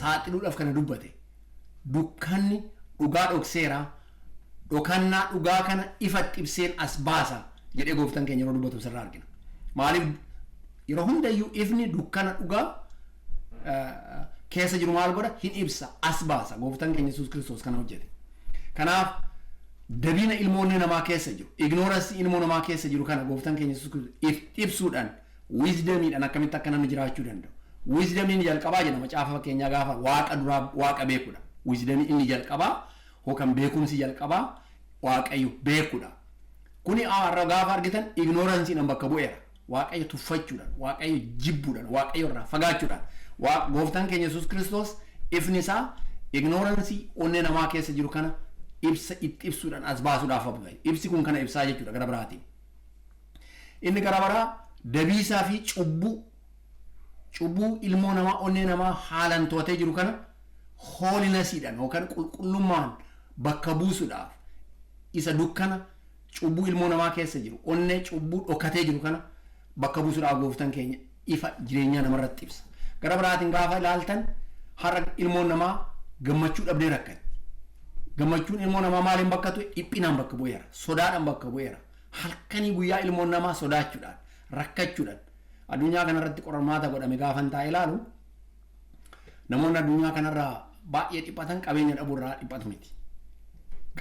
Saaxiluudhaaf kana dubbate. Dukkanni dhugaa dhokseera. Dhokannaa dhugaa kana ifatti ibseen as baasa jedhee gooftaan keenya yeroo dubbatu sirraa argina. Maaliif yeroo hundayyuu ifni dukkana dhugaa keessa jiru maal godha? Hin ibsa, as baasa. Gooftaan keenya Yesuus Kiristoos kana hojjete. Kanaaf dabina ilmoonni namaa keessa jiru, ignorance ilmoo namaa keessa jiru kana gooftaan keenya Yesuus Kiristoos ibsuudhaan, wisdomiidhaan akkamitti akka namni jiraachuu danda'u. Wisdomiin jalqabaa jedha macaafa fakkeenyaa gaafa waaqa duraa waaqa beekuudha. Wisdomiin inni jalqabaa yookaan beekumsi jalqabaa waaqayyo beekuudha. Kuni har'a gaafa argitan ignoranceiidhaan bakka bu'eera. Waaqayyo tuffachuudhaan, waaqayyo jibbuudhaan, waaqayyo irraa fagaachuudhaan. Gooftaan keenya Yesuus Kiristoos ifni isaa ignorance onnee namaa keessa jiru kana ibsa itti ibsuudhaan as baasuudhaaf bahe. Ibsi kun kana ibsaa jechuudha gara biraatiin. Inni gara biraa dabiisaa fi cubbuu ilmoo namaa onnee namaa haalan to'atee jiru kana holinessiidhaan yookaan qulqullummaan bakka buusuudhaaf isa dukkana cubbuu ilmoo namaa keessa jiru, onnee cubbuu dhokatee jiru kana bakka buusuudhaaf gooftaan keenya ifa jireenyaa namarratti ibsa. Gara biraatiin gaafa ilaaltan har'a ilmoon namaa gammachuu dhabdee rakkatti. Gammachuun ilmoo namaa maaliin bakka tu'e? Dhiphinaan bakka bu'eera. Sodaadhaan bakka bu'eera. Halkanii guyyaa ilmoon namaa sodaachuudhaan, rakkachuudhaan. Addunyaa kanarratti qormaata godhame gaafan taa'ee ilaalu, namoonni addunyaa kanarraa baay'ee dhiphatan qabeenya dhabuurraa dhiphatu miti.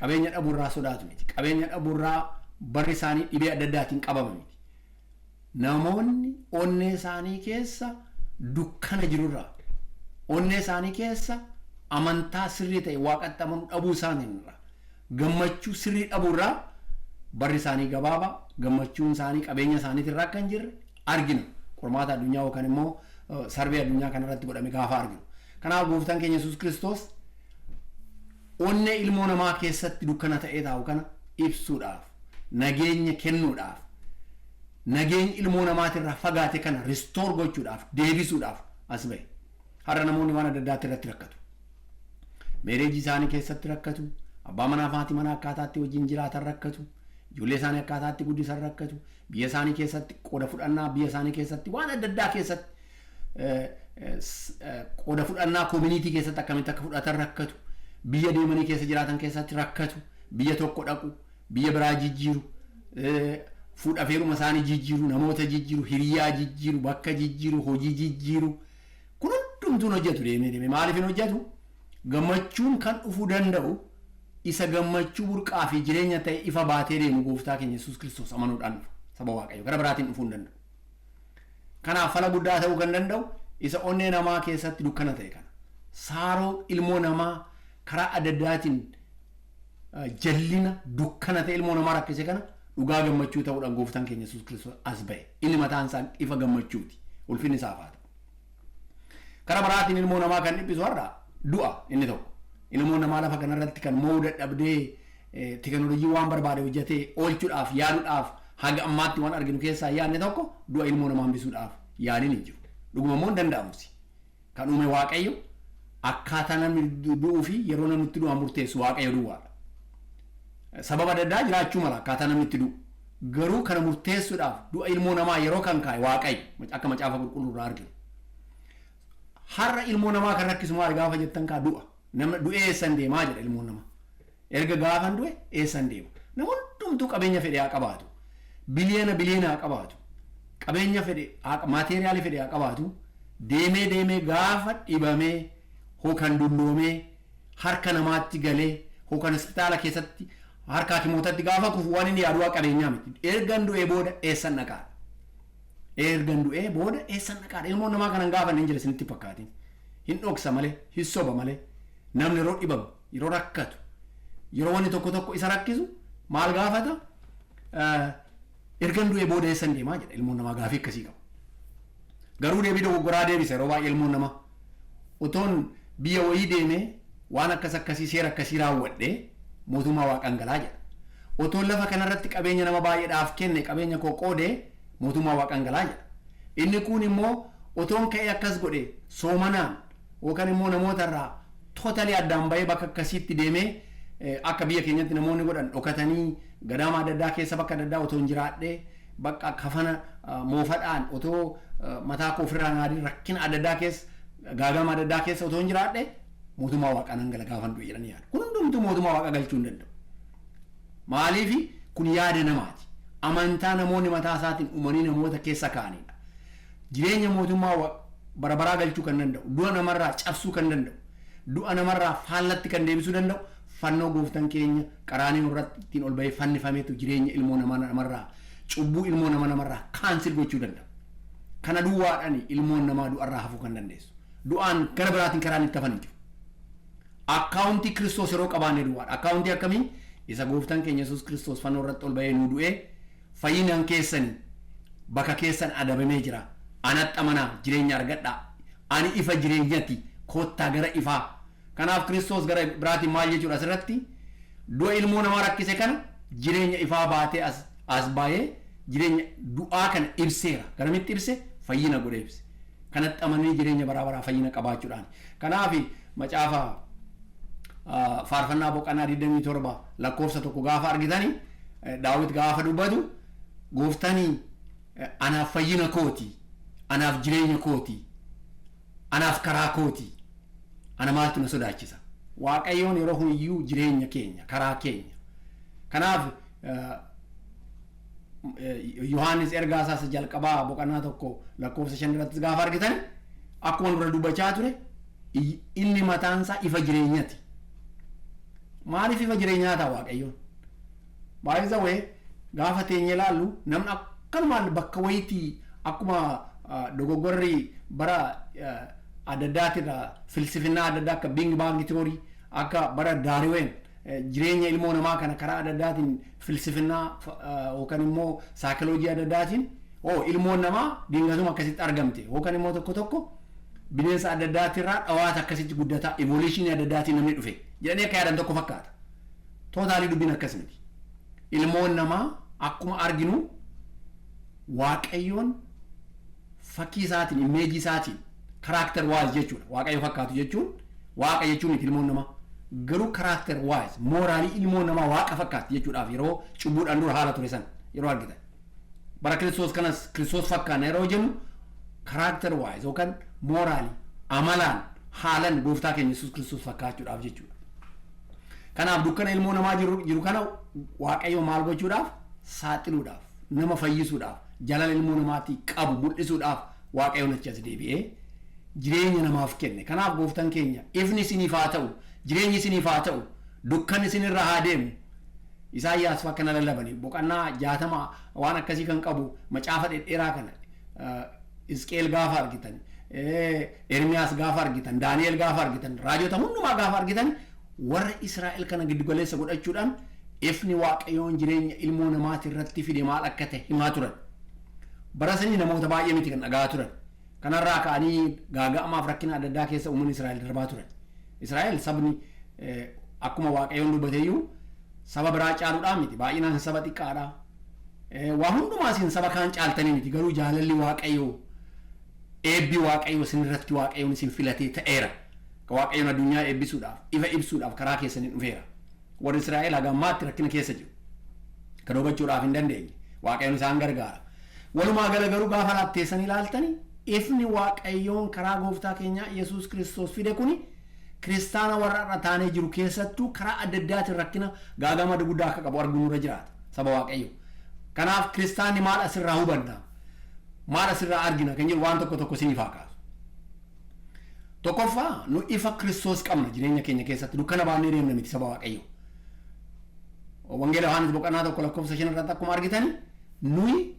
Qabeenya dhabuurraa sodaatu miti. Qabeenya dhabuurraa barri isaanii dhibee adda addaatiin qabama miti. Namoonni onnee isaanii keessa dukkana jirurraa, onnee isaanii keessa amantaa sirrii ta'e waaqatti amanuu dhabuu isaaniirraa, gammachuu sirrii dhabuurraa barri isaanii gabaabaa, gammachuun isaanii qabeenya isaaniitirraa akka hin jirre argina. Qormaata addunyaa yookaan immoo survey addunyaa kanarratti godhame gaafa arginu. Kanaaf gooftaan keenya Yesuus Kiristoos onnee ilmoo namaa keessatti dukkana ta'ee taa'u kana ibsuudhaaf, nageenya kennuudhaaf, nageenya ilmoo namaatirraa fagaate kana restore gochuudhaaf, deebisuudhaaf as bahe. Har'a namoonni waan adda addaatti irratti rakkatu. Marriage isaanii keessatti rakkatu, abbaa manaa fi haati manaa akkaataatti wajjin jiraatan rakkatu, ijoollee isaanii akkaataatti guddisan rakkatu, biyya isaanii keessatti qooda fudhannaa, biyya isaanii keessatti waan adda addaa keessatti qooda fudhannaa community keessatti akkamitti akka fudhatan rakkatu, biyya deemanii keessa jiraatan keessatti rakkatu, biyya tokko dhaqu, biyya biraa jijjiiru, fuudha feeruma isaanii jijjiiru, namoota jijjiiru, hiriyaa jijjiiru, bakka jijjiiru, hojii jijjiiru. Kun hundumtuun hojjetu deemee deemee. Maaliif hin hojjetu? Gammachuun kan dhufuu danda'u isa gammachuu burqaa fi jireenya ta'e ifa baatee deemu gooftaa keenya Yesuus Kiristoos amanuudhaan dhufa. Saba Waaqayyo gara biraatiin dhufuu hin danda'u. Kanaaf fala guddaa ta'uu kan danda'u isa onnee namaa keessatti dukkana ta'e kana. Saaroo ilmoo namaa karaa adda addaatiin jallina dukkana ta'e ilmoo namaa rakkise kana dhugaa gammachuu ta'uudhaan gooftaan keenya Yesuus Kiristoos as ba'e. Inni mataan isaa ifa gammachuuti. Ulfinni isaaf haa ta'u. Karaa biraatiin ilmoo namaa kan dhiphisu har'a du'a inni tokko. Ilmoo namaa lafa kanarratti kan mo'uu dadhabdee, teekinooloojii waan barbaade hojjetee oolchuudhaaf yaaluudhaaf haga ammaatti waan arginu keessaa yaadne tokko du'a ilmoo namaa hambisuudhaaf yaaliin hin jiru. Dhuguma immoo hin danda'amusi. Kan uume Waaqayyo, akkaataa namni du'uu fi yeroo namni itti du'an murteessu Waaqayyo duwwaadha. Sababa adda addaa jiraachuu mala akkaataa namni itti du'u. Garuu kana murteessuudhaaf du'a ilmoo namaa yeroo kan kaa'e Waaqayyo, akka macaafa qulqulluu irraa arginu. Har'a ilmoo namaa kan rakkisu maali gaafa jettan kaa du'a. Nama du'ee eessan deemaa jedha ilmoon namaa. Erga gaafan du'e eessan deema? Nama hundumtuu qabeenya fedhe haa qabaatu. Biliyoona biliyoona haa qabaatu. Qabeenya fedhe, material fedhe haa qabaatu. Deemee deemee gaafa dhibamee hookan dulloomee harka namaatti galee hookan hospitaala keessatti harka hakimootatti gaafa kufu waan inni yaadu waa qabeenyaa miti. Ergan du'ee booda eessan dhaqaadha? Ergan du'ee booda eessan dhaqaadha? Ilmoon namaa kanan gaafa hin jira isinitti fakkaatin. Hin dhoksa malee, hin soba malee. Namni yeroo dhibamu, yeroo rakkatu, yeroo wanni tokko tokko isa rakkisu maal gaafata? Ergan du'ee booda eessan deemaa jedha ilmoon namaa, gaafii akkasii qaba. Garuu deebii dogoggoraa deebisa yeroo baay'ee ilmoon namaa. Otoon biyya wayii deemee waan akkas akkasii seera akkasii raawwadhee mootummaa waaqaan galaa jedha. Otoon lafa kanarratti qabeenya nama baay'eedhaaf kenne, qabeenya koo qoodee mootummaa waaqaan galaa jedha. Inni kun immoo otoon ka'ee akkas godhe, soomanaan yookaan immoo namoota irraa totally addaan bahee bakka akkasiitti deemee, akka biyya keenyatti namoonni godhan, dhokatanii gadaama adda addaa keessa bakka adda addaa otoon jiraadhee, bakka kafana moofadhaan otoo mataa koo ofirraa naadin rakkina adda addaa keessa Gaagama adda addaa keessa otoo hin jiraadhe mootummaa waaqaa nan gala gaafan du'e jedhanii yaadu. Kun hundumtuu mootummaa waaqaa galchuu hin danda'u. Maaliif kun yaada namaati. Amantaa namoonni mataa isaatiin uumanii namoota keessa kaa'anidha. Jireenya mootummaa bara baraa galchuu kan danda'u, du'a namarraa cabsuu kan danda'u, du'a namarraa faallatti kan deebisuu danda'u fannoo gooftan keenya qaraanii irratti ittiin ol bahee fannifameetu jireenya ilmoo namaa namarraa cubbuu ilmoo namaa namarraa cancel gochuu danda'u. Kana duwwaadhaan ilmoon namaa du'arraa hafuu kan dandeessu. Du'aan gara biraatiin karaan itti hafan hin jiru. Akkaawuntii Kiristoos yeroo qabaanne duwwaadha. Akkaawuntii akkamii? Isa gooftaan keenya Yesuus Kiristoos fannoo irratti ol bahee nuu du'ee fayyinaan keessanii bakka keessan adabamee jira. Anatti amanaa jireenya argadhaa. Ani ifa jireenyati koottaa gara ifaa. Kanaaf Kiristoos gara biraatiin maal jechuudha asirratti du'a ilmoo namaa rakkise kana jireenya ifaa baatee as baay'ee jireenya du'aa kana ibseera. Garamitti ibse? Fayyina godhee ibse. Kanatti amananii jireenya baraa baraa fayyina qabaachuudhaan. Kanaaf macaafa faarfannaa boqonnaa 27 lakkoofsa 1 gaafa argitani Daawit gaafa dubbatu gooftanii anaaf fayyina kooti, anaaf jireenya kooti, anaaf karaa kooti, ana maaltu na sodaachisa. Waaqayyoon yeroo hundiyyuu jireenya keenya, karaa keenya. Kanaaf Yohaannis ergaa isaas jalqabaa boqonnaa 1 lakkoofsa 5 irrattis gaafa argitan akkuma dura dubbachaa ture inni mataan isaa ifa jireenyati. Maaliif ifa jireenyaa ta'a Waaqayyoon? By the way, gaafa teenye ilaallu namni akkanumaan bakka wayiitii akkuma dogoggorri bara adda addaatirraa filsifinnaa adda addaa akka Big Bang Theory akka bara Darwin jireenya ilmoo namaa kana karaa adda addaatiin filsifinnaa yookaan immoo saayikoloojii adda addaatiin ilmoon namaa dingatuma akkasitti argamte yookaan immoo tokko tokko bineensa adda addaatirraa dhawaata akkasitti guddataa evolutionii adda addaatiin namni dhufe jedhanii akka yaadan tokko fakkaata. Totally dubbiin akkas miti. Ilmoon namaa akkuma arginu Waaqayyoon fakkii isaatiin, imageii isaatiin, character wise jechuudha. Waaqayyo fakkaatu jechuun waaqa jechuun miti ilmoon namaa. Garuu character wise moralii ilmoon namaa waaqa fakkaatti jechuudhaaf yeroo cubbuudhaan dura haala ture san yeroo argitan. Bara Kiristoos kanas Kiristoos fakkaanna yeroo jennu character wise yookaan moralii amalaan haalan gooftaa keenya Yesuus Kiristoos fakkaachuudhaaf jechuudha. Kanaaf dukkana ilmoo namaa jiru kana Waaqayyo maal gochuudhaaf? Saaxiluudhaaf, nama fayyisuudhaaf, jaalala ilmoo namaatii qabu mul'isuudhaaf Waaqayyoon achi as deebi'ee jireenya namaaf kenne. Kanaaf gooftaan keenya ifni isiniif haa ta'u, jireenyi isiniif haa ta'u, dukkanni isinirra haa deemu. Isaayyaas fa akkana lallabanii boqonnaa 60 waan akkasii kan qabu macaafa dhedheeraa kana Isqeel gaafa argitan, Ermiyaas gaafa argitan, Daani'el gaafa argitan, raajota hundumaa gaafa argitan warra Israa'el kana giddugaleessa godhachuudhaan ifni Waaqayyoon jireenya ilmoo namaati irratti fide maal akka ta'e himaa turan. Bara sanii namoota baay'ee miti kan dhaga'aa turan. Kanarraa ka'anii gaaga'amaaf rakkina adda addaa keessa uummanni Israa'el darbaa turan. Israa'el sabni akkuma Waaqayyoon dubbateeyyuu saba biraa caaluudhaan miti. Baay'inaan saba xiqqaadha. Waa hundumaa isin saba kaan caaltanii miti. Garuu jaalalli Waaqayyoo, eebbi Waaqayyoo isinirratti Waaqayyoon isin filatee ta'eera. Waaqayyoon addunyaa eebbisuudhaaf, ifa ibsuudhaaf karaa keessaniin dhufeera. Warri Israa'el haga ammaatti rakkina keessa jiru. Kan hubachuudhaaf hin dandeenye. Waaqayyoon isaan gargaara. Walumaa gala garuu gaafa laatteessanii ilaaltanii ifni Waaqayyoon karaa gooftaa keenyaa Yesuus Kiristoos fide kuni kiristaana warra har'a taanee jiru keessattuu karaa adda addaatiin rakkina gaagama guddaa akka qabu arguun nurra jiraata saba Waaqayyo. Kanaaf kiristaanni maal asirraa hubanna? Maal asirraa argina kan jedhu waan tokko tokko isiniif haa kaasu. Tokkoffaa, nu ifa Kiristoos qabna jireenya keenya keessatti dukkana baannee deemna miti saba Waaqayyo. Wangeela Yohaannis boqonnaa 1 lakkoofsa 5 irratti akkuma argitani nuyi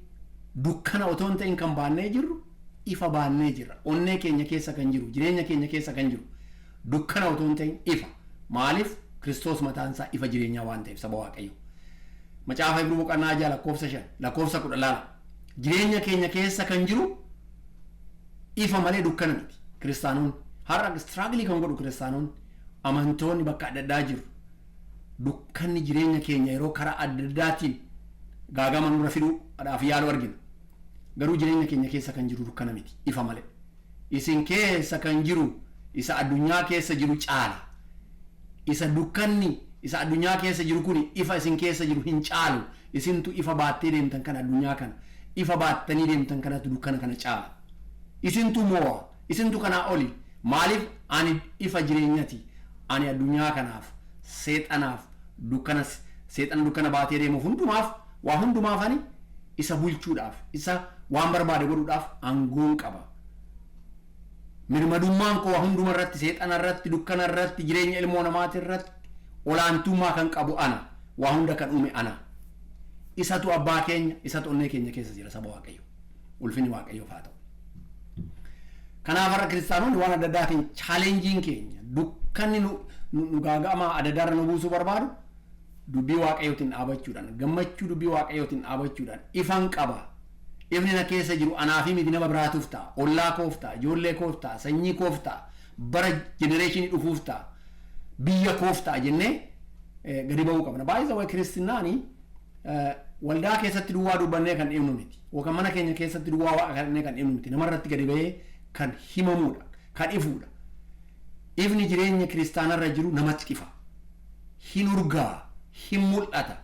dukkana otoo hin ta'in kan baannee jirru ifa baannee jirra. Onnee keenya keessa kan jiru, jireenya keenya keessa kan jiru dukkana otoo hin ta'in ifa. Maaliif? Kiristoos mataan isaa ifa jireenyaa waan ta'eef saba Waaqayyo. Macaafa Ibruu boqonnaa 6 lakkoofsa 5 lakkoofsa 10 laala. Jireenya keenya keessa kan jiru ifa malee dukkana miti. Kiristaanonni har'a struggle kan godhu kiristaanonni amantoonni bakka adda addaa jiru. Dukkanni jireenya keenya yeroo karaa adda addaatiin gaagama nurra fiduudhaaf yaalu argina. Garuu jireenya keenya keessa kan jiru dukkana miti, ifa malee. Isin keessa kan jiru isa addunyaa keessa jiru caala. Isa dukkanni isa addunyaa keessa jiru kuni ifa isin keessa jiru hin caalu. Isintu ifa baattee deemtan kana addunyaa kana. Ifa baattanii deemtan kanatu dukkana kana caala. Isintu moo'a. Isintu kanaa oli. Maaliif? Ani ifa jireenyati. Ani addunyaa kanaaf, seexanaaf, dukkana seexana dukkana baatee deemu hundumaaf, waa hundumaaf ani isa bulchuudhaaf, isa waan barbaade godhuudhaaf aangoon qaba. Mirmadummaan koo waa hunduma irratti, seexana irratti, dukkana irratti, jireenya ilmoo namaati irratti olaantummaa kan qabu ana. Waa hunda kan uume ana. Isatu abbaa keenya, isatu onnee keenya keessa jira, saba Waaqayyo. Ulfinni Waaqayyoof haa ta'u. Kanaaf har'a kiristaanonni waan adda addaatiin challengeiin keenya, dukkanni nu gaaga'amaa adda addaarra nu buusuu barbaadu, dubbii Waaqayyootiin dhaabachuudhaan, gammachuu dubbii Waaqayyootiin dhaabachuudhaan, ifan qaba. Ifni na keessa jiru anaa fi miti, nama biraatuuf ta'a, ollaa koof ta'a, ijoollee koof ta'a, sanyii koof ta'a, bara generationii dhufuuf ta'a, biyya koof ta'a jennee gadi ba'uu qabna. Baay'ee waa'ee kiristinaani waldaa keessatti duwwaa dubbannee kan dhiibnu miti. Yookaan mana keenya keessatti duwwaa waaqa kadhannee kan dhiibnu miti. Namarratti gadi ba'ee kan himamuudha, kan ifuudha. Ifni jireenya kiristaanarra jiru namatti ifa. Hin urgaa, hin mul'ata.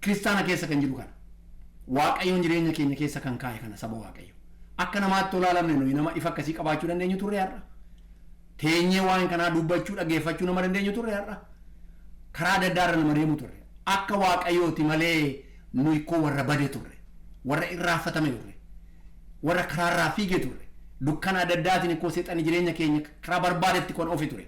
Kiristaana keessa kan jiru kana. Waaqayyoon jireenya keenya keessa kan kaa'e kana, saba Waaqayyo. Akka namaatti olaalamne, nuyi nama ifa akkasii qabaachuu dandeenyu turre har'a? Teenyee waan kanaa dubbachuu, dhaggeeffachuu nama dandeenyu turre har'a? Karaa adda addaarra nama deemu turre. Akka Waaqayyooti malee nuyi koo warra bade turre. Warra irraanfatame turre. Warra karaarraa fiige turre. Dukkana adda addaatiin koo seexanni jireenya keenya karaa barbaadetti kan ofi ture.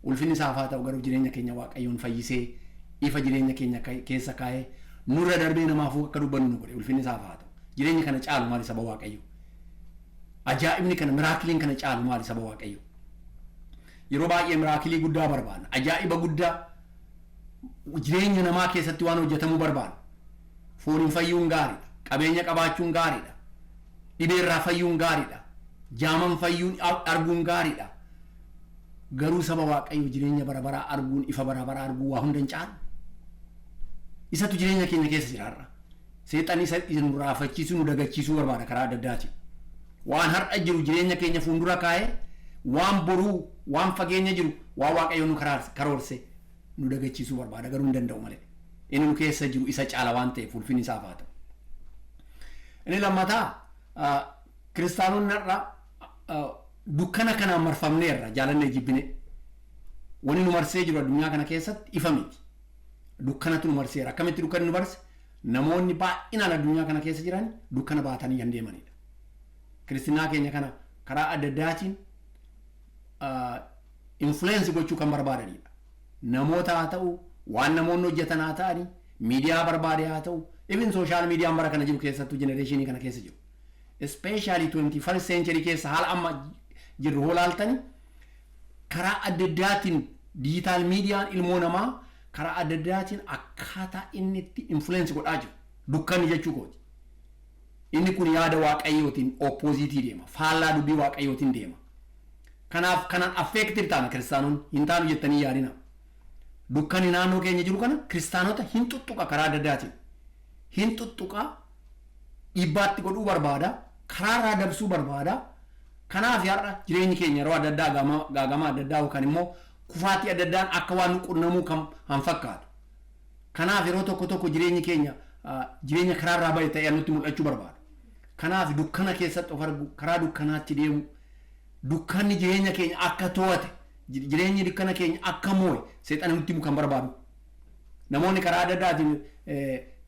Ulfinni isaaf haa ta'u, garuu jireenya keenya Waaqayyoon fayyisee, ifa jireenya keenya keessa kaa'ee, nurra darbee namaafuu akka dubbannu nu godhe. Ulfinni isaaf haa ta'u. Jireenya kana caalu maali, saba Waaqayyo? Ajaa'ibni kana, miracleiin kana caalu maali, saba Waaqayyo? Yeroo baay'ee miracleii guddaa barbaanna. Ajaa'iba guddaa jireenya namaa keessatti waan hojjetamuu barbaanna. Fooniin fayyuun gaariidha. Qabeenya qabaachuun gaariidha. Dhibeerraa fayyuun gaariidha. Jaaman fayyuun, arguun gaariidha. Garuu saba Waaqayyo, jireenya bara baraa arguun, ifa bara baraa arguun waa hunda hin caalu. Isatu jireenya keenya keessa jira har'a. Seexanni isa nu raafachiisuu, nu dagachiisuu barbaada karaa adda addaatiin. Waan har'a jiru jireenya keenya fuuldura kaa'ee, waan boruu, waan fageenya jiru, waan Waaqayyo nu karoorse nu dagachiisuu barbaada, garuu hin danda'u malee. Inni nu keessa jiru isa caala waan ta'eef, ulfinni isaaf haa ta'u. Inni lammataa, kiristaanonni har'a dukkana kanaan marfamneerra, jaalannee jibbine. Wanni nu marsee jiru addunyaa kana keessatti ifa miti. Dukkanatu nu marseera. Akkamitti dukkanni nu marse? Namoonni baay'inaan addunyaa kana keessa jiran dukkana baatanii kan deemanidha. Kiristinaa keenya kana karaa adda addaatiin influence gochuu kan barbaadanidha. Namoota haa ta'u, waan namoonni hojjetan haa ta'ani, miidiyaa barbaade haa ta'u, even social mediaan bara kana jiru keessattuu generationii kana keessa jiru. Especially 21st century keessa haala amma jirru hoo laaltani, karaa adda addaatiin digital mediaan ilmoo namaa karaa adda addaatiin akkaataa inni itti influence godhaa jiru dukkanni jechuu kooti. Inni kun yaada Waaqayyootiin oppositeii deema. Faallaa dubbii Waaqayyootiin deema. Kanaaf kanaan affected taana kiristaanonni, hin taanu jettanii yaadina. Dukkanni naannoo keenya jiru kana kiristaanota hin tuttuqa karaa adda addaatiin. Hin tuttuqa, dhiibbaatti godhuu barbaada. Karaarraa dabsuu barbaada. Kanaaf har'a jireenyi keenya yeroo adda addaa gaagama adda addaa yookaan immoo kufaatii adda addaan akka waan nu qunnamuu kan han fakkaatu. Kanaaf yeroo tokko tokko jireenyi keenya jireenya karaarraa bahe ta'ee nutti mul'achuu barbaada. Kanaaf dukkana keessatti of argu, karaa dukkanaatti deemu, dukkanni jireenya keenya akka to'ate, jireenyi dukkana keenya akka moo'e seexana nutti himu kan barbaadu. Namoonni karaa adda addaatiin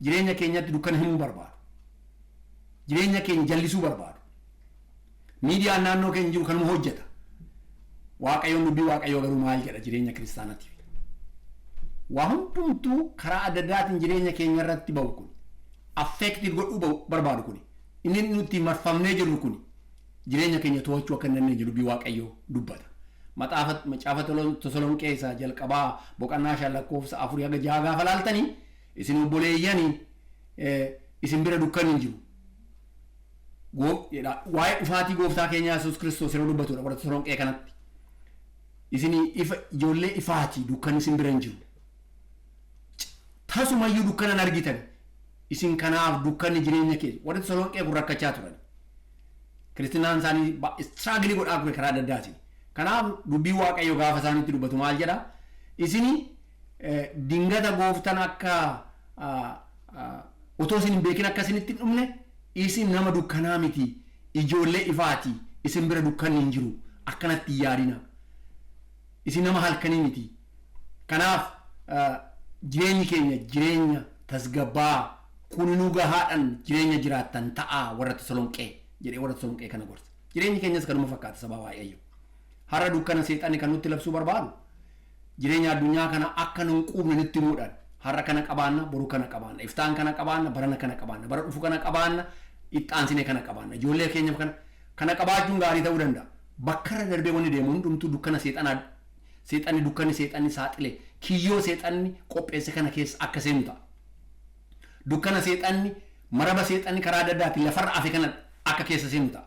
jireenya keenyatti dukkana himuu barbaadu. Jireenya keenya jallisuu barbaadu. Miidiyaan naannoo keenya jiru kanuma hojjeta. Waaqayyoon, dubbii Waaqayyoo garuu maal jedha jireenya kiristaanatiif? Waa hundumtuu karaa adda addaatiin jireenya keenya irratti ba'u kun, affected godhuu barbaadu kun, inni nuti marfamnee jirru kun jireenya keenya to'achuu akka hin dandeenye dubbii Waaqayyoo dubbata. Macaafa Tasalonqee isaa jalqabaa boqonnaa 5 lakkoofsa 4 haga 6 gaafa laaltanii, isin obboleeyyanii, isin bira dukkanni hin jiru. Waa'ee dhufaatii gooftaa keenya Yesuus Kiristoos yeroo dubbatudha warra Tasalonqee kanatti. Isin ifa, ijoollee ifaati, dukkanni isin bira hin jiru. Tasumayyuu dukkana hin argitan. Isin kanaaf dukkanni jireenya keessa. Warri Tasalonqee kun rakkachaa turan. Kiristinaan isaanii struggle godhaa ture karaa adda addaatiin. Kanaaf dubbii Waaqayyo gaafa isaanitti dubbatu maal jedha? Isini dingata gooftan akka otoo isin hin beekin akka isinitti hin dhumne, isin nama dukkanaa miti, ijoollee ifaati. Isin bira dukkanni hin jiru. Akkanatti hin yaadina. Isin nama halkanii miti. Kanaaf jireenyi keenya jireenya tasgabbaa kuninuu gahaadhaan jireenya jiraattan ta'aa warra Tasalonqee jedhee warra Tasalonqee kana gorsa. Jireenyi keenyas kanuma fakkaata saba Waaqayyo. Har'a dukkana seexanni kan nutti labsuu barbaadu jireenya addunyaa kana akka nun quubne nutti himuudhaan har'a kana qabaanna, boru kana qabaanna, iftaan kana qabaanna, barana kana qabaanna, bara dhufu kana qabaanna, ittaansine kana qabaanna, ijoollee keenyaaf kana kana qabaachuun gaarii ta'uu danda'a. Bakka irra darbee wanni deemu hundumtuu dukkana seexanaa, seexanni dukkanni seexanni saaxile kiyyoo seexanni qopheesse kana keessa akka seenu ta'a. Dukkana seexanni maraba seexanni karaa adda addaatiin lafarra afe kana akka keessa seenu ta'a.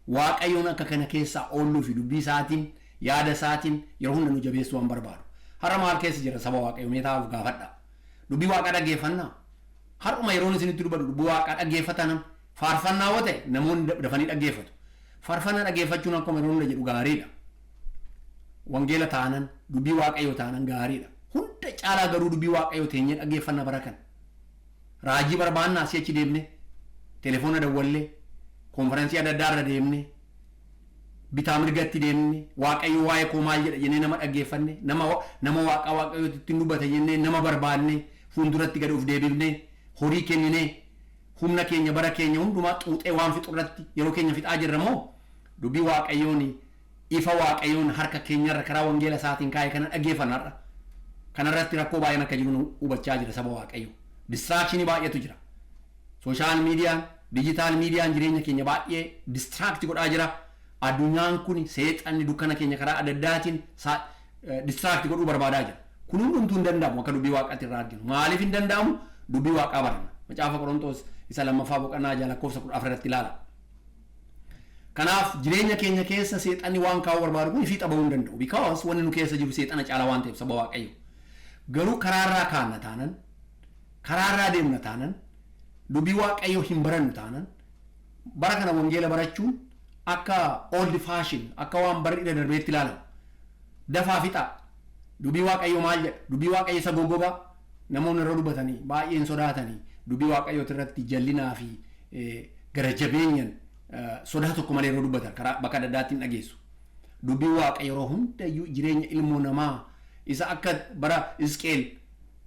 Waaqayyoon akka kana keessaa oolluu fi dubbii isaatiin yaada isaatiin yeroo hunda nu jabeessuu waan barbaadu. Har'a maal keessa jira saba Waaqayyoo mee taa'uuf gaafadha. Dubbii Waaqaa dhaggeeffannaa. Har'uma yeroon isinitti dubbadhu dubbii Waaqaa dhaggeeffatan faarfannaa yoo ta'e namoonni dafanii dhaggeeffatu. Faarfannaa dhaggeeffachuun akkuma yeroo hunda jedhu gaariidha. Wangeela taanan dubbii Waaqayyoo taanan gaariidha. Hunda caalaa garuu dubbii Waaqayyoo teenyee dhaggeeffannaa bara kana. Raajii barbaannaa asii achi deemne, telefoona dawwallee, konferensii adda addaa irra deemne, bitaa mirgatti deemne, Waaqayyo waa'ee koo maal jedha jennee nama dhaggeeffanne, nama Waaqa Waaqayyootti ittiin dubbata jennee nama barbaanne, fuulduratti gad of deebifne, horii kennine, humna keenya bara keenya hundumaa xuuxee waan fixu irratti yeroo keenya fixaa jirra moo dubbii Waaqayyoon ifa Waaqayyoon harka keenyarra karaa wangeela isaatiin kaa'e kana dhaggeeffanna har'a. Kanarratti rakkoo baay'een akka jiru hubachaa jira saba Waaqayyo. Distraction baay'eetu jira. Social miidiyaan, digital miidiyaan jireenya keenya baay'ee distract godhaa jira. Addunyaan kun seexanni dukkana keenya karaa adda addaatiin distract godhuu barbaadaa jira. Kun hundumtuu hin danda'amu akka dubbii Waaqaatti irraa arginu. Maaliif hin danda'amu? Dubbii Waaqaa baranna. Macaafa Qorontoos isa lammaffaa boqonnaa 6 lakkoofsa 14 irratti ilaala. Kanaaf jireenya keenya keessa seexanni waan kaa'uu barbaadu kun fiixa bahuu hin danda'u. Because wanni nu keessa jiru seexana caalaa waan ta'eef saba Waaqayyo. Garuu karaarraa kaanna taanan, karaarraa deemna taanan, dubbii Waaqayyoo hin barannu taanan, bara kana wangeela barachuun akka old fashion, akka waan bara irra darbeetti ilaalamu. Dafaa fixaa. Dubbii Waaqayyoo maal jedha? Dubbii Waaqayyoo isa goggogaa namoonni irra dubbatanii baay'een sodaatanii dubbii Waaqayyooti irratti jallinaa fi gara jabeenyan sodaa tokko malee yeroo dubbatan karaa bakka adda addaatti hin dhageessu. Dubbii Waaqayyoo yeroo hundayyuu jireenya ilmoo namaa isa akka bara Hisqeel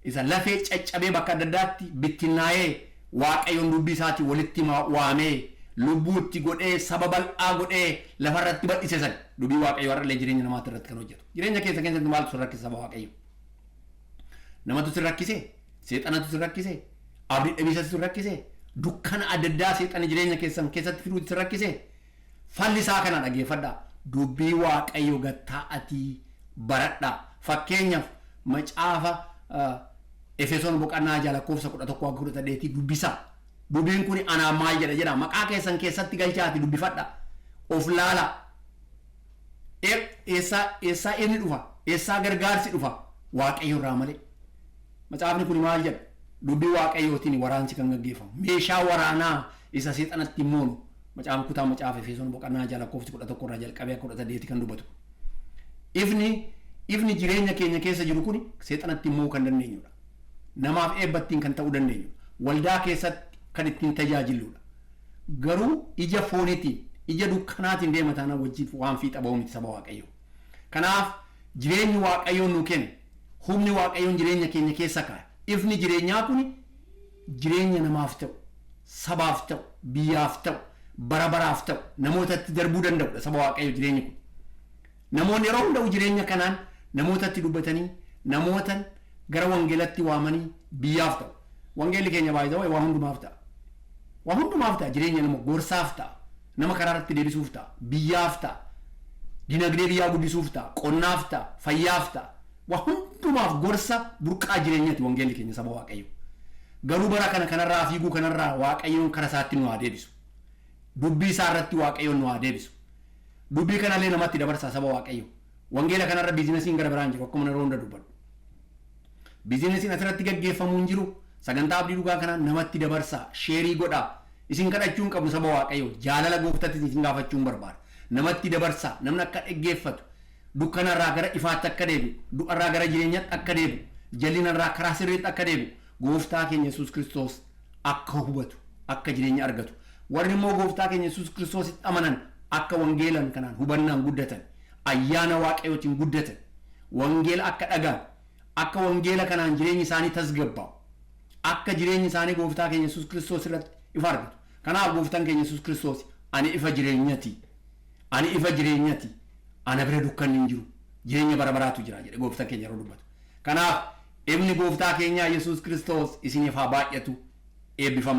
isa lafee caccabee bakka adda addaatti bittinnaa'ee Waaqayyoon dubbii isaatiin walitti waamee lubbuutti godhee saba bal'aa godhee lafarratti bal'ise san dubbii Waaqayyoo har'allee jireenya namaatti irratti kan hojjetu. Jireenya keessa keessatti maaltu si rakkise saba Waaqayyoo? Namatu si rakkise? Seexanatu si rakkise? Abdii dhabiisatu si rakkise? Dukkana adda addaa seexanni jireenya keessan keessatti fiduutu si rakkise? Falli isaa kana dhaggeeffadhaa. Dubbii Waaqayyoo gattaa'atii baradhaa. Fakkeenyaaf macaafa Efesoon boqonnaa 6 lakkoofsa 11 hanga 18 dubbisaa. Dubbiin kun anaan maal jedha jedha. Maqaa keessan keessatti galchaati dubbifadha. Of laala. Eessaa inni dhufa? Eessaa gargaarsi dhufa? Waaqayyo irraa malee. Macaafni kun maal jedha? Dubbii Waaqayyootiin waraansi kan gaggeeffamu. Meeshaa waraanaa isa seexanatti moonu. Macaafa kutaa macaafa Efesoon boqonnaa 6 lakkoofsi 11 irraa jalqabee akka 18 kan dubbatu. Ifni jireenya keenya keessa jiru kun seexanatti immoo kan dandeenyudha. Namaaf eebba ittiin kan ta'uu dandeenyudha. Waldaa keessatti kan ittiin tajaajilludha. Garuu ija fooniitiin, ija dukkanaatiin deema taanaan wajjin waan fiixa ba'uu miti saba Waaqayyoo. Kanaaf jireenyi Waaqayyoon nu kenne, humni Waaqayyoon jireenya keenya keessa kaa'e, ifni jireenyaa kun jireenya namaaf ta'u, sabaaf ta'u, biyyaaf ta'u, bara baraaf ta'u, namootatti darbuu danda'udha saba Waaqayyoo jireenyi kun. Namoonni yeroo hunda'u jireenya kanaan namootatti dubbatanii, namootan gara wangeelatti waamanii biyyaaf ta'u. Wangeelli keenya baay'ee waa hundumaaf ta'a. Waa hundumaaf ta'a, jireenya nama gorsaaf ta'a, nama karaa irratti deebisuuf ta'a, biyyaaf ta'a, dinagdee biyyaa guddisuuf ta'a, qonnaaf ta'a, fayyaaf ta'a. Waa hundumaaf gorsa burqaa jireenyati wangeelli keenya saba Waaqayyoo. Garuu bara kana kanarraa fiiguu kanarraa Waaqayyoon kara isaatti nu haa deebisu. Dubbii isaa irratti Waaqayyoon nu haa deebisu. Dubbii kanallee namatti dabarsaa saba Waaqayyoo. Wangeela kanarra biizinasiin gara biraan jiru akkuma yeroo hunda dubbadhu. Biizinasiin asirratti gaggeeffamuu hin jiru. Sagantaa abdii dhugaa kana namatti dabarsaa, share godhaa. Isin kadhachuu hin qabnu saba Waaqayyoo. Jaalala gooftatti isin gaafachuu hin barbaada. Namatti dabarsaa, namni akka dhaggeeffatu, dukkanarraa gara ifaatti akka deebi'u, du'arraa gara jireenyaatti akka deebi'u, jallinarraa karaa sirriitti akka deebi'u, gooftaa keenya Yesuus Kiristoos akka hubatu, akka jireenya argatu. Warri immoo gooftaa keenya Yesuus Kiristoositti amanan Akka wangeelan kanaan hubannaan guddatan, ayyaana Waaqayyootiin guddatan, wangeela akka dhagaan, akka wangeela kanaan jireenyi isaanii tasgabbaa'u, akka jireenyi isaanii Gooftaa keenya Yesuus Kiristoos irratti ifa argatu. Kanaaf Gooftaan keenya Yesuus Kiristoos, "Ani ifa jireenyati, ani ifa jireenyati, ana bira dukkanni hin jiru, jireenya bara baraatu jira," jedhe Gooftaan keenya yeroo dubbatu. Kanaaf ifni Gooftaa keenyaa Yesuus Kiristoos isiniif haa baay'atu. Eebbifama.